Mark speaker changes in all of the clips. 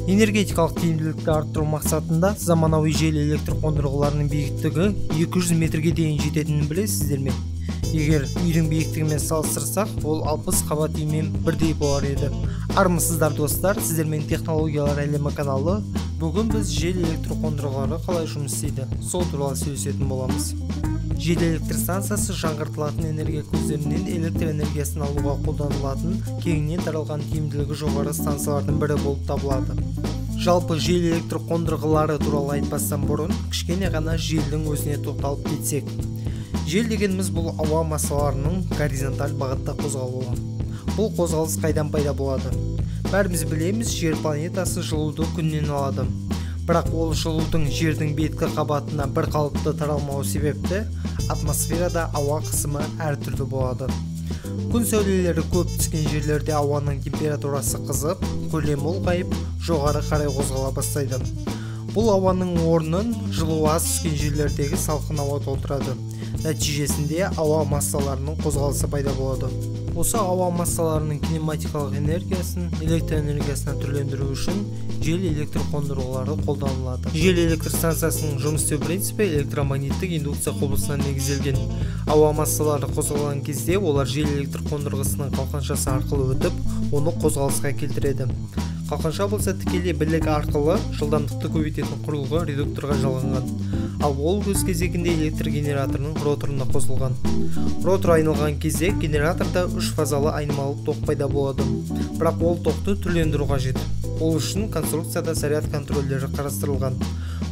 Speaker 1: Энергетикалық тиімділікті арттыру мақсатында заманауи жел электр қондырғыларының биіктігі 200 метрге дейін жететінін білесіздер ме? Егер үйдің биіктігімен салыстырсақ, ол 60 қабат үймен бірдей болар еді. Армысыздар достар, сіздермен Технологиялар әлемі каналы. Бүгін біз жел электр қондырғылары қалай жұмыс істейді, сол туралы сөйлесетін боламыз. Жел электр станциясы жаңғыртылатын энергия көздерінен электр энергиясын алуға қолданылатын кеңінен таралған тиімділігі жоғары станциялардың бірі болып табылады. Жалпы жел электр қондырғылары туралы айтпастан бұрын кішкене ғана желдің өзіне тоқталып кетсек. Жел дегеніміз бұл ауа массаларының горизонталь бағытта қозғалуы. Бұл қозғалыс қайдан пайда болады? Бәріміз білеміз, жер планетасы жылуды күннен алады. Бірақ ол жылудың жердің беткі қабатына бір қалыпты таралмауы себепті атмосферада ауа қысымы әртүрлі болады. Күн сәулелері көп түскен жерлерде ауаның температурасы қызып, көлемі ұлғайып, жоғары қарай қозғала бастайды. Бұл ауаның орнын жылу аз түскен жерлердегі салқын ауа толтырады. Нәтижесінде ауа массаларының қозғалысы пайда болады. Осы ауа массаларының кинематикалық энергиясын электр энергиясына түрлендіру үшін жел электр қондырғылары қолданылады. Жел электр станциясының жұмыс істеу принципі электромагниттік индукция құбылысына негізделген. Ауа массалары қозғалған кезде олар жел электр қондырғысының қалқаншасы арқылы өтіп, оны қозғалысқа келтіреді. Қалқанша болса тікелей білік арқылы жылдамдықты көбейтетін құрылғы редукторға жалғанған. Ал ол өз кезегінде электр генераторының роторына қосылған. Ротор айналған кезде генераторда үш фазалы айнымалы тоқ пайда болады. Бірақ ол тоқты түрлендіру қажет. Ол үшін конструкцияда заряд контроллері қарастырылған.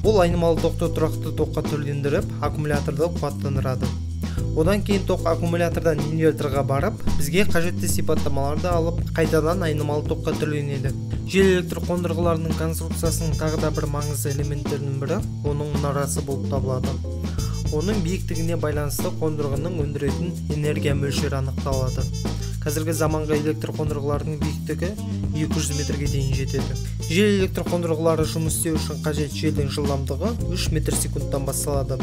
Speaker 1: Ол айнымалы тоқты тұрақты тоққа түрлендіріп, аккумуляторды қуаттандырады. Одан кейін тоқ аккумулятордан инверторға барып, бізге қажетті сипаттамаларды алып, қайтадан айнымалы тоққа түрленеді. Жел электр қондырғыларының конструкциясының тағы да бір маңызды элементтерінің бірі оның мұнарасы болып табылады. Оның биіктігіне байланысты қондырғының өндіретін энергия мөлшері анықталады. Қазіргі заманғы электр қондырғыларының биіктігі 200 метрге дейін жетеді. Жел электр қондырғылары жұмыс істеу үшін қажет желдің жылдамдығы 3 метр секундтан басталады.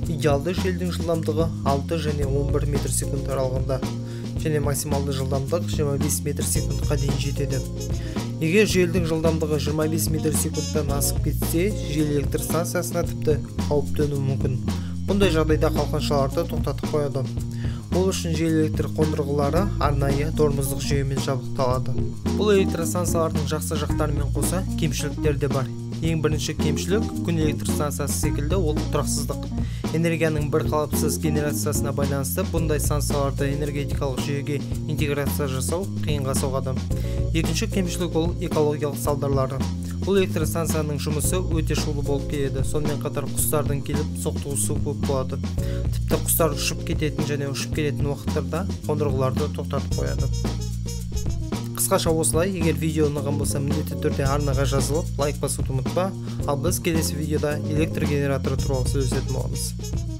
Speaker 1: Идеалды желдің жылдамдығы 6 және 11 метр секунд аралығында және максималды жылдамдық 25 метр секундқа дейін жетеді. Егер желдің жылдамдығы 25 метр секундтан асып кетсе, жел электр станциясына тіпті қауіп төнуі мүмкін. Бұндай жағдайда қалқаншаларды тоқтатып қояды. Ол үшін жел электр қондырғылары арнайы тормоздық жүйемен жабдықталады. Бұл электростанциялардың жақсы жақтарымен қоса кемшіліктері де бар. Ең бірінші кемшілік күн электр станциясы секілді ол тұрақсыздық. Энергияның бір қалыпсыз генерациясына байланысты бұндай станцияларды энергетикалық жүйеге интеграция жасау қиынға соғады. Екінші кемшілік ол экологиялық салдарлары. Бұл электростанцияның жұмысы өте шулы болып келеді. Сонымен қатар құстардың келіп соқтығысуы көп болады. Тіпті құстар ұшып кететін және ұшып келетін уақыттарда қондырғыларды тоқтатып қояды. Қысқаша осылай, егер видео ұнаған болса, міндетті түрде арнаға жазылып, лайк басуды ұмытпа. Ал біз келесі видеода электр генераторы туралы сөйлесетін боламыз.